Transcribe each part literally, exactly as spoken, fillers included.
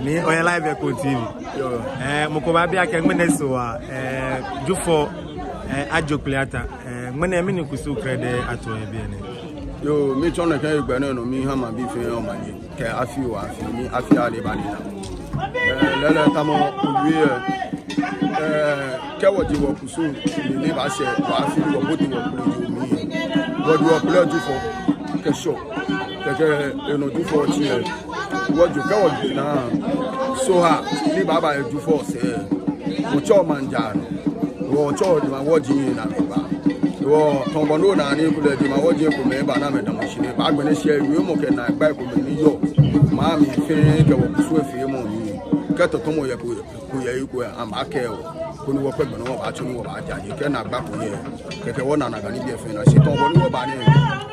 Ni oyɛ live yɛ Koom T V. Yoo. Ɛɛ, mɔ ko baabi akɛ ŋmɛnɛ sɛɛ waa, ɛɛ, Jufɔ, ɛɛ, ajo kple ata. Ɛɛ, ŋmɛnɛ mɛni kusum krɛdɛɛ ato yɛ biɛ nɛɛ? Yoo, miitsɔɔ nɛkɛ hegbɛ nɛɛ nɔ miiha maŋbii fɛɛ omanye. Kɛ afi oo afi, ni afi aya ni eba ni ena. Ɛɛ, lɛɛlɛŋ tamɔ owie, ɛɛ, kɛ wɔje wɔkusum, ni eba sɛɛ, wɔafi wɔbote wɔkplejeŋ mli. Wɔdu wɔkpɛlɛ Jufɔ kɛ Shɔ, kɛkɛ enɔ Jufɔ tsi lɛ. Wɔjo kɛ wɔjo naa, Sohaa ni baaba yɛ Jufɔ sɛɛ. Wɔtsɛɔ maŋ jara nɔ. Wɔtsɛɔ jemawɔji ni amɛba. Wɔ tɔŋbɔ nɔ naa ni kulɛ jemawɔji komɛi ba ni amɛdamɔ shi nɛɛ, agbɛnɛ shi wiemɔ kɛ naagba komɛi ni yɔɔ maŋ mli fɛɛ kɛ wɔkusum feemɔ nii. Kɛ tɔtɔmɔ yɛ ko, ko yɛ ko yɛ, amɛbaakɛɛ wɔ. Koni wɔkpɛ gbɛ nɔ wɔbaatsu ni wɔbaajaje kɛ naagba ko yɛ. Kɛkɛ wɔna nakai nibii fɛɛ naa. Shi tɔŋbɔ ni wɔba nɛɛ,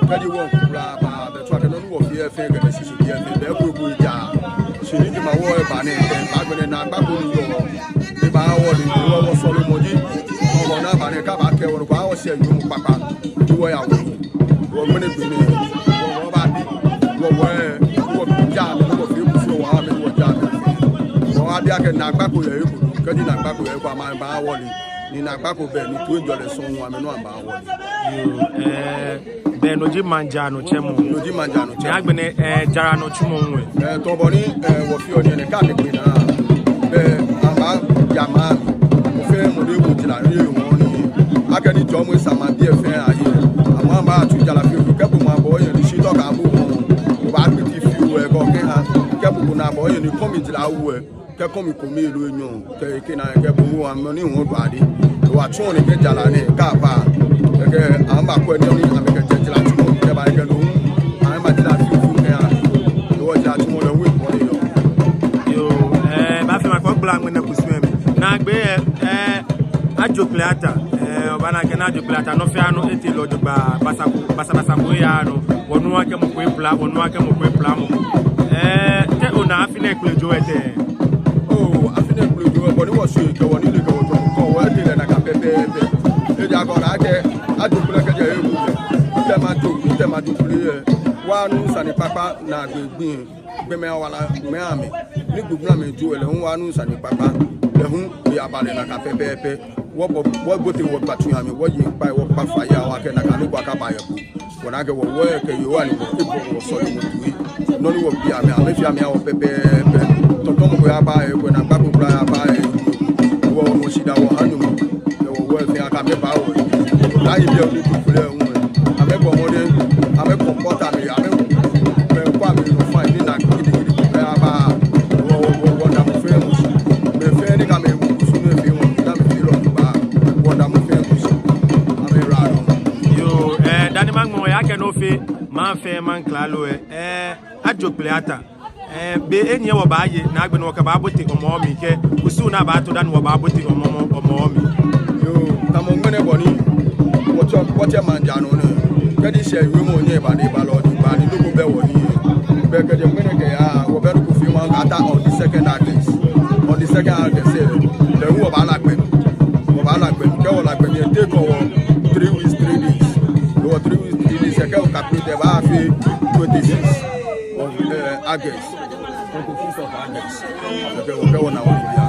kɛji wɔŋku kwraa ba, bɛ tswa kɛ nɔ ni wɔfee fɛɛ kɛ shishi bii fɛɛ, bɛ ko ko ja. Shi ni jemawɔji ba nɛɛ, bɛ agbɛnɛ naagba ko ni yɔɔ. Ni baawɔle, ni wɔ wɔsɔlemɔ ji. Tɔŋbɔ ni aba nɛɛ, kɛ abaakɛɛ wɔ nɔ ko, awɔ shi wiemɔ kpakpa. Ni wɔya wɔ. Wɔ ŋmɛnɛ gbi nɛɛ, wɔ, wɔbaabi, wɔ, wɔ, wɔja amɛ, wɔfee kusum, wɔ amɛ, wɔja amɛ. Wɔbaabi akɛ naagba ko yɛ he ko, kɛji naagba ko yɛ he ko, amɛbaawɔle. Ni naagba ko bɛ, ni toiŋjɔlɛ sɔŋŋ, amɛnɔ amɛbaawɔle. Yoo, ɛɛ, bɛ no ji maŋ jara nɔ tsɛmɔ. No ji maŋ jara nɔ tsɛmɔ. Ni agbɛnɛ, ɛɛ, jara nɔ tsumɔ hu lɛ. Ɛɛ, tɔŋbɔ ni, ɛɛ, wɔfeɔ nɛɛ, kɛ amɛgbe naa. Bɛ amɛbaaja maŋ mli. Mɔ fɛɛ mɔ ni ewo jara ni ewo nii. Akɛni jɔɔmɔ esa maŋbii fɛɛ ayi. Amɛbaatsu jara fioo fioo kɛ bo mɔ abɔ yɛ ni shi tɔ ka bo mɔ. Obaakpiti fioo wɛ kɔ kɛha. Kɛ bo mɔ abɔ yɛ ni kɔmi jara wɛ. Kɛ kɔmi kome loo enyɔ. Kɛ ekɛ naa kɛ bo mɔ amɛ ni hu do adi. Wɔtsɔɔ nɛkɛ jara nɛɛ kɛ aba. Kɛkɛ amɛbakwɛ nii ni amɛkɛ jara tsumɔ kɛba kɛ no. Amɛbaa jara fioo fioo kɛha. Wɔ jara tsumɔ lɛ hu ekɔ ni yɔɔ. Yoo, ɛɛ, baafee makɔ gbla ŋmɛnɛ kusum mli. Naagbee, ɛɛ, Ajo Kple Ataa, ɛɛ, obaana akɛ ni Ajo Kple Ataa nɔ fɛɛ nɔ etee lɛ jogbaŋŋ, basa ko, basabasa ko eyaaa nɔ. Wɔnuuu akɛ mɔ ko epila, wɔnuuu akɛ mɔ ko epila mɔ ko. Ɛɛ, te ona afi nɛɛ kple joo lɛ tɛŋŋ? Oo, afi nɛɛ kple joo lɛ, bɔ ni wɔshwɛ kɛ wɔnilee kɛ wɔtsɔɔ kɔ, wɔ etee lɛ nakai pɛpɛɛpɛ. Ejaakɛ ona akɛ Ajo Kple kɛjɛ ewu lɛ, Tɛmajo, Tɛmajo Kple lɛ, wɔnuuu sane kpakpa naagbee gbi. Gbɔmɛi awala ŋmɛɛ amɛ. Ni gbɔmɛi amɛjo lɛ hu wɔnuuu sane kpakpa. Lɛ hu eyaba lɛ nakai pɛpɛɛpɛ. Wɔbɔ, wɔbote wɔgbatui amli, wɔye kpaa, wɔkpa fai, wɔkɛɛ nakai nɔ ko akaba yɛ kpo. Wɔna akɛ wɔ, wɔkɛ Yehowa ni wɔkɛbɔ wɔsɔlemɔ toi. Nɔ ni wɔbi amɛ, amɛfee amɛha wɔ pɛpɛɛpɛ. Tɔtɔmɔ ko yaba yɛ, ko naagba ko kwraa yaba yɛ. Wɔ, wɔshi da wɔha Nyɔŋmɔ. Wɔ, wɔ fɛɛ akɛ amɛba wɔ. Ayi bi ɔ ni tu fule ŋwɛ. Amɛbɔ mɔdɛŋ, amɛkɔ kɔta mli, amɛ, amɛkɔ amɛnɔ fai ni na gidigidi kpɛ aba. Wɔ, wɔ, wɔ, wɔda mɔ fɛɛ mɔ shi. Mɛi fɛɛ ni kɛ amɛ kusum nɛɛ fee wɔ, ni amɛfee lɛ jogbaŋŋ. Wɔda mɔ fɛɛ mɔ shi. Amɛra nɔ. Yoo, ɛɛ, dani maŋmɔ ya kɛ nɔ fɛɛ, maŋ fɛɛ maŋ klalo, ɛɛ, Ajo Kple Ataa. Ɛɛ, be enyiɛ wɔbaaye, ni agbɛnɛ wɔkɛbaabote Hɔmɔwɔ mli kɛ kusum ni abaato dani wɔbaabote Hɔmɔwɔ, Hɔmɔwɔ mli. Yoo, tamɔ ŋmɛnɛ bɔ ni wɔtsɛ, wɔtsɛ maŋ jara nɔ nɛɛ. Kɛji shi wiemɔ nyɛ ba ni ba lɛ jogbaŋŋ ni nɔ ko bɛ wɔ hiɛ. Bɛ kɛjɛ ŋmɛnɛ kɛya, wɔbɛ nɔ ko feemɔ kɛta on the second August. On the second August, ɛɛ, lɛ hu wɔbaala gbɛ. Wɔbaala gbɛ. Kɛ wɔla gbɛ, ni etee kɔ wɔ three weeks, three days. Wɔ three weeks, three days, kɛ wɔkɛ kple tɛ baafee twenty-six of, ɛɛ, August. Twenty-six of August. Kɛ wɔ, kɛ wɔna wɔ biɛ.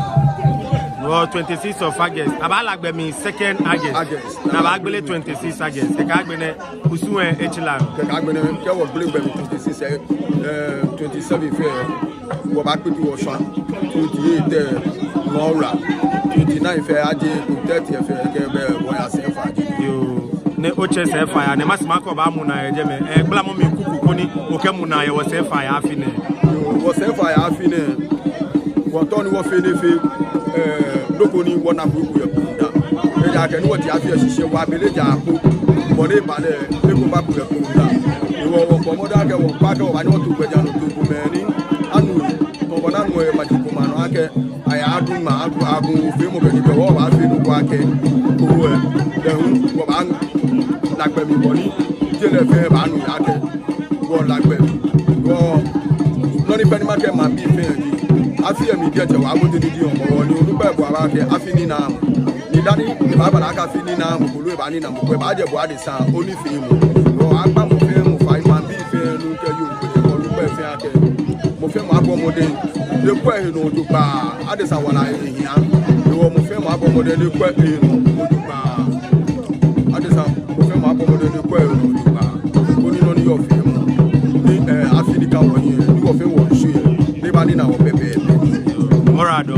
Wɔ twenty-six of August. Abaala gbɛ mli second August. August. Ni abaagbele twenty-six August. Kɛ agbɛnɛ kusum lɛ etsi lɛ. Kɛ agbɛnɛ kɛ wɔgbele gbɛ mli twenty-six, ɛɛ, twenty-seven fɛɛ. Wɔbaakpiti wɔshwa. Twenty-eight, ɛɛ, Ŋɔɔwula. Twenty-nine fɛɛ aje, thirty fɛɛ kɛ bɛ wɔya sɛɛ faa ji. Yoo. Ni otsɛ sɛɛ faa ya, ni masi makɔ baamu naa yɛ jɛmɛ. Ɛɛ, gblamɔ mli kuku koni okɛmu naa yɛ wɔ sɛɛ faa ya afi nɛɛ. Yoo, wɔ sɛɛ faa ya afi nɛɛ. Wɔtao ni wɔfee nɔ fɛɛ, ɛɛ, nɔ ko ni wɔna ko yɛ kunda. Ejaakɛ ni wɔtee afi lɛ shishi, wɔbɛ lɛ ja ko. Bɔ ni eba lɛ, eko ba ko yɛ kunda. Wɔ, wɔbɔ mɔdɛŋ akɛ wɔkpa akɛ wɔbaanyɛ wɔto gbɛjianɔtoo komɛi ni anu. Tɔŋbɔ ni anu yɛ maji komɛi anɔ akɛ. Aya adu ma, adu, adu feemɔ kɛ ni bɛ wɔbaafee nɔ ko akɛ. Kowɛ, bɛ hu, wɔbaala gbɛ mli bɔ ni. Jɛlɛ fɛɛ baanu akɛ. Wɔla gbɛ. Wɔ, nɔ ni pɛ ni makɛɛ maŋbii fɛɛ ji. Afi lɛ mli diɛŋtsɛ wɔbote ni ji Hɔmɔwɔ ni onukpa bɔ aba akɛ afi ni naa mɔ. Ni dani, ni baaba lɛ akɛ afi ni naa mɔ, kolo ebaani naa mɔ, ko ebaajɛ bo adesa, onifeemɔ. Wɔ, akpa mɔ fɛɛ mɔ fai maŋbii fɛɛ nɔ kɛ yoo, onukpa fɛɛ akɛ. Mɔ fɛɛ mɔ abɔ mɔdɛŋ, ni ekwɛ ehe nɔ jogbaŋŋ, adesa wala ehiaa. Wɔ mɔ fɛɛ mɔ abɔ mɔdɛŋ, ni ekwɛ ehe nɔ jogbaŋŋ. Adesa, mɔ fɛɛ mɔ abɔ mɔdɛŋ, ni ekwɛ ehe nɔ jogbaŋŋ. Koni nɔ ni yɔɔ feemɔ. Ni, ɛɛ, afi ni ka wɔ hiɛ, ni wɔ fɛɛ wɔshi yɛ. Ni ebaani naa wɔ pɛpɛɛpɛ. Mɔra dɔ.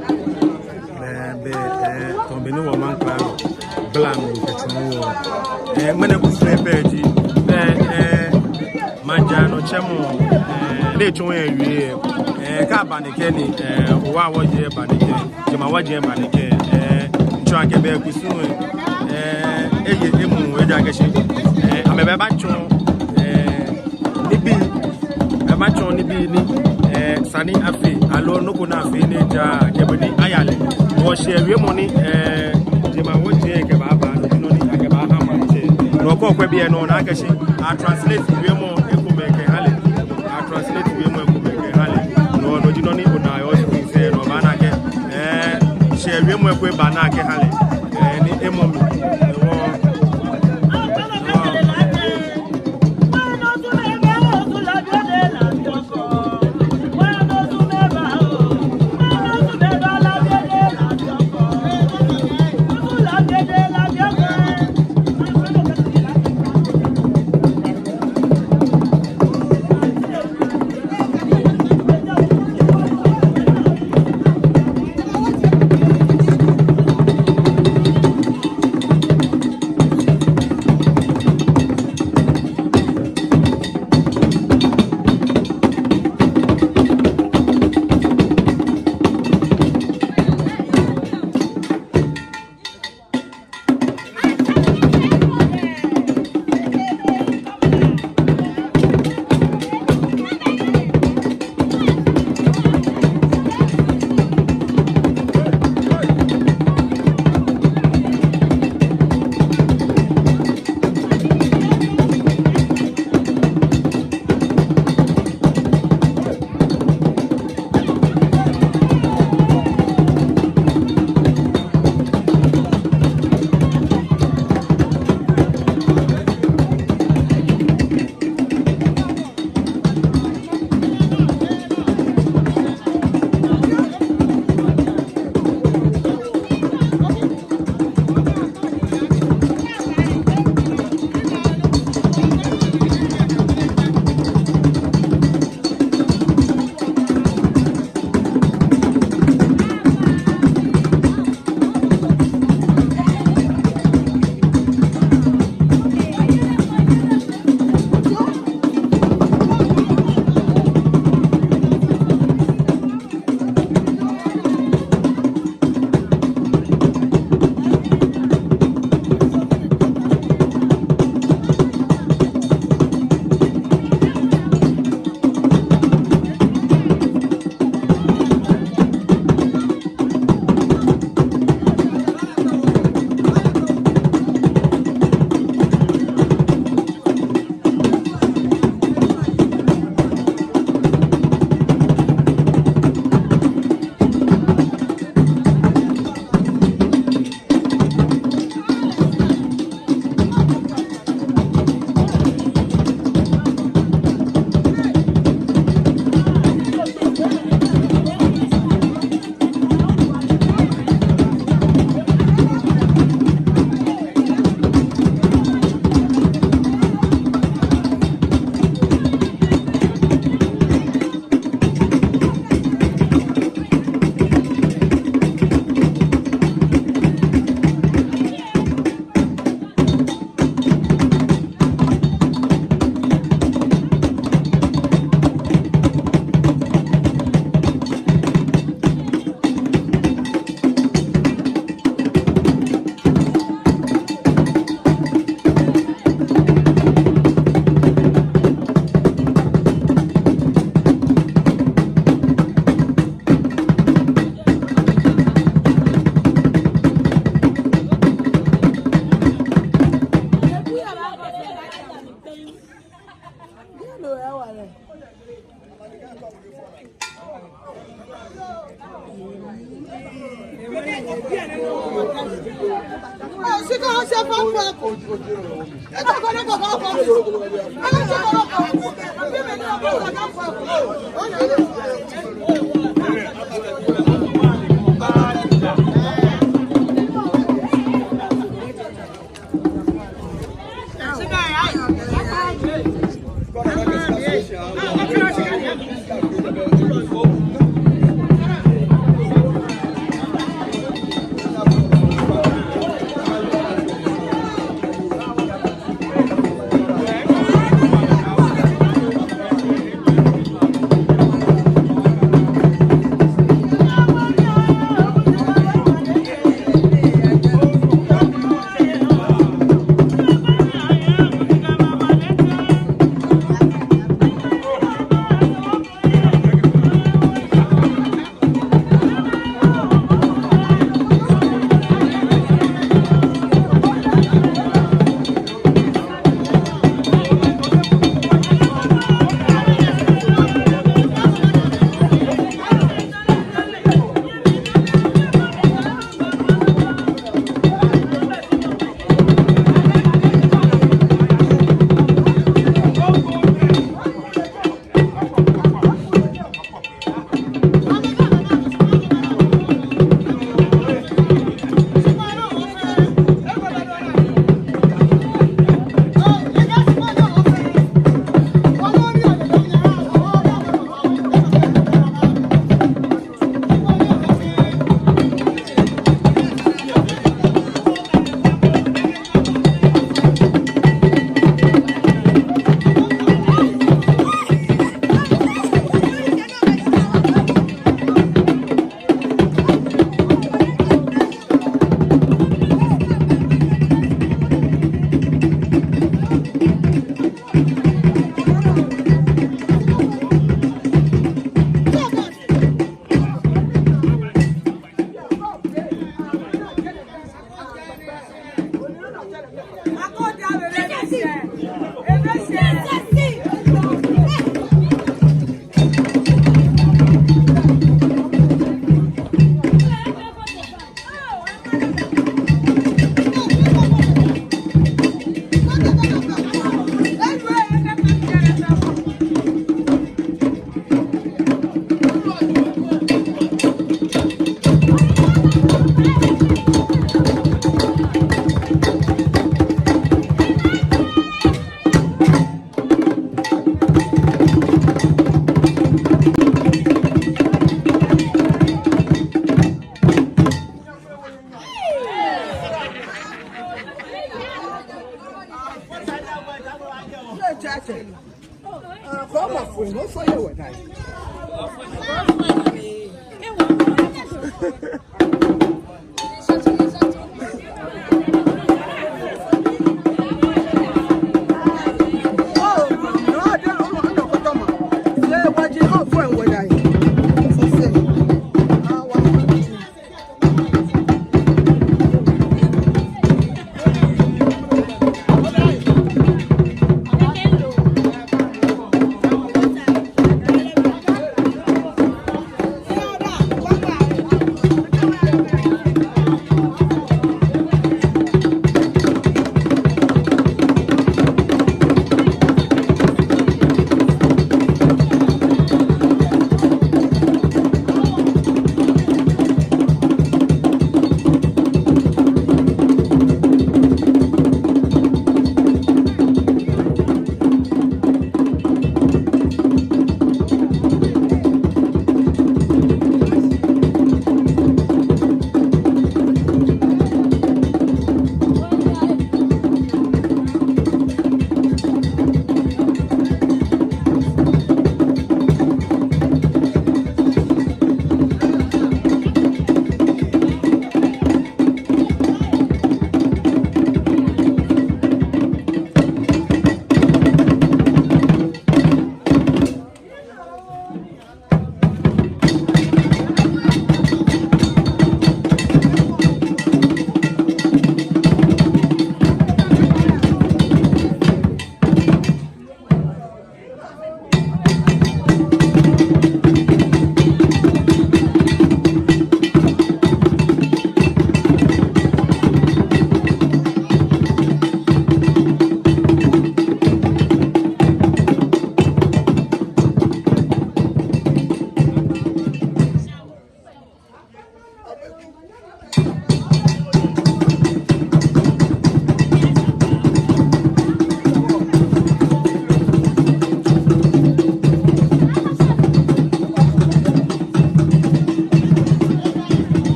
Ɛɛ, be, ɛɛ, tɔn be ni wɔmaŋ kpla lɛ, bla mi kɛ tsɔɔ wɔ. Ɛɛ, ŋmɛnɛ kusum lɛ pɛ ji, ɛɛ, ɛɛ, maŋ jaa nɔ tsɛmɔ, ɛɛ, ni tsɔɔ yɛ wie, ɛɛ, kɛ aba nɛkɛ ni, ɛɛ, owa wɔji aba nɛkɛ, jɛmawɔji aba nɛkɛ, ɛɛ, ntsɔ akɛ be kusum lɛ, ɛɛ, eye emuu, ejaakɛ shi, ɛɛ, amɛbaatsɔɔ, ɛɛ, nibii, ɛɛ, amɛbaatsɔɔ nibii ni, ɛɛ, esa ni afee, aloo nɔ ko ni afee ni eja, kɛ be ni aya lɛ. Wɔshɛ wiemɔ ni, ɛɛ, jɛmawɔji lɛ kɛbaaba, no ji nɔ ni akɛbaaha maŋtsɛ. Nɔ ko kwɛ biɛ nɔ, ona akɛ shi, atranslate wiemɔ ekomɛi kɛha lɛ. Atranslate wiemɔ ekomɛi kɛha lɛ. No, no ji nɔ ni ona yɛ screen lɛ, no obaana akɛ, ɛɛ, shɛ wiemɔ ko eba ni akɛha lɛ. Ɛɛ, ni emɔ mli. Ewɔ.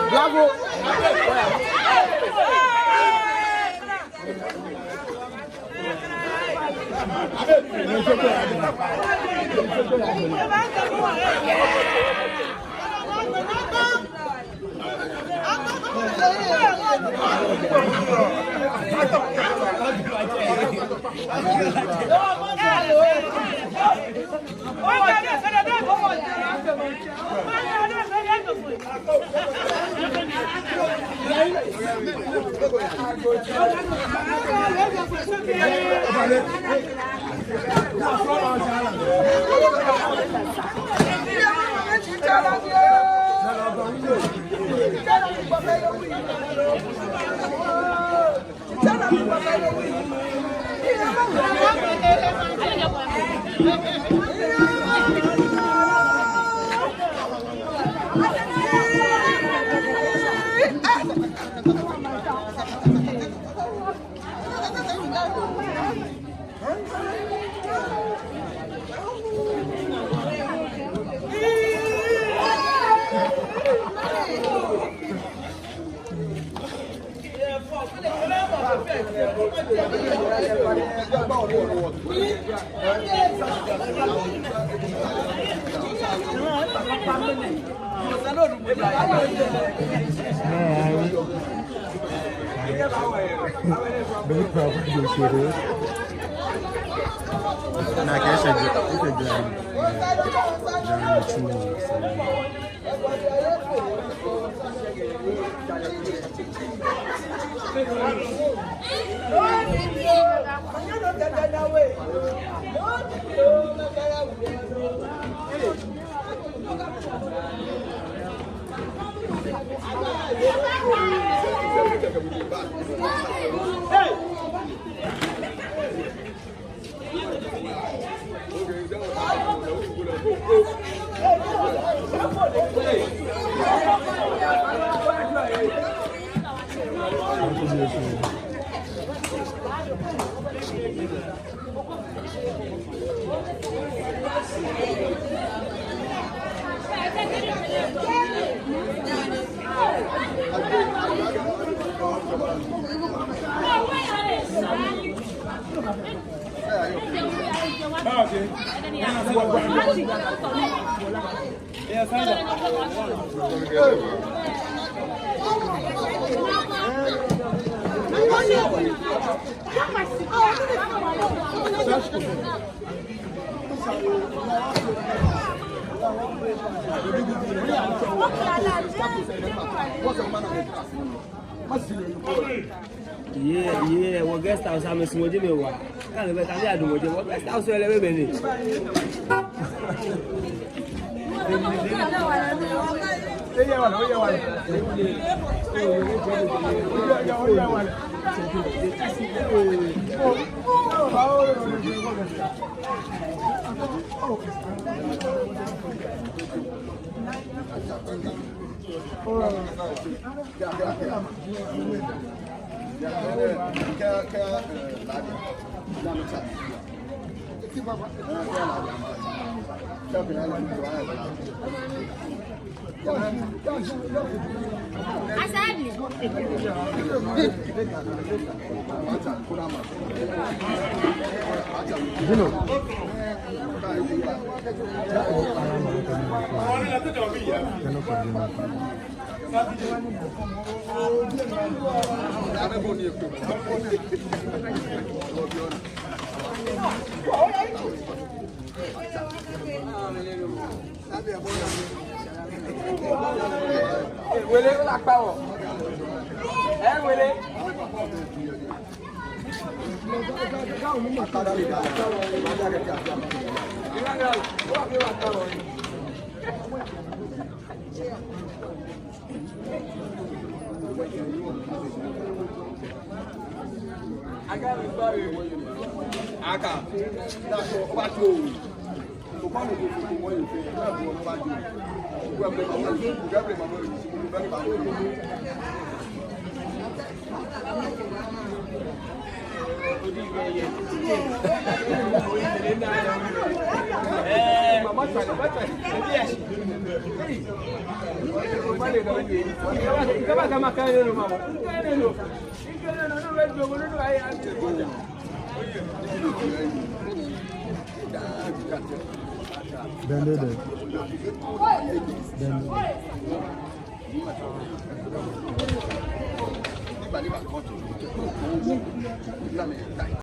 Bravo. Yeah, yeah, wɔ guest house, amɛsumɔɔ jɛmɛ waa. Kɛ amɛbɛ, kɛ amɛyadamɔ jɛmɛ, wɔ guest house lɛ bɛ mɛni. Wele, wele akpa wɔ. Ɛɛ, wele. Bende de. Bende.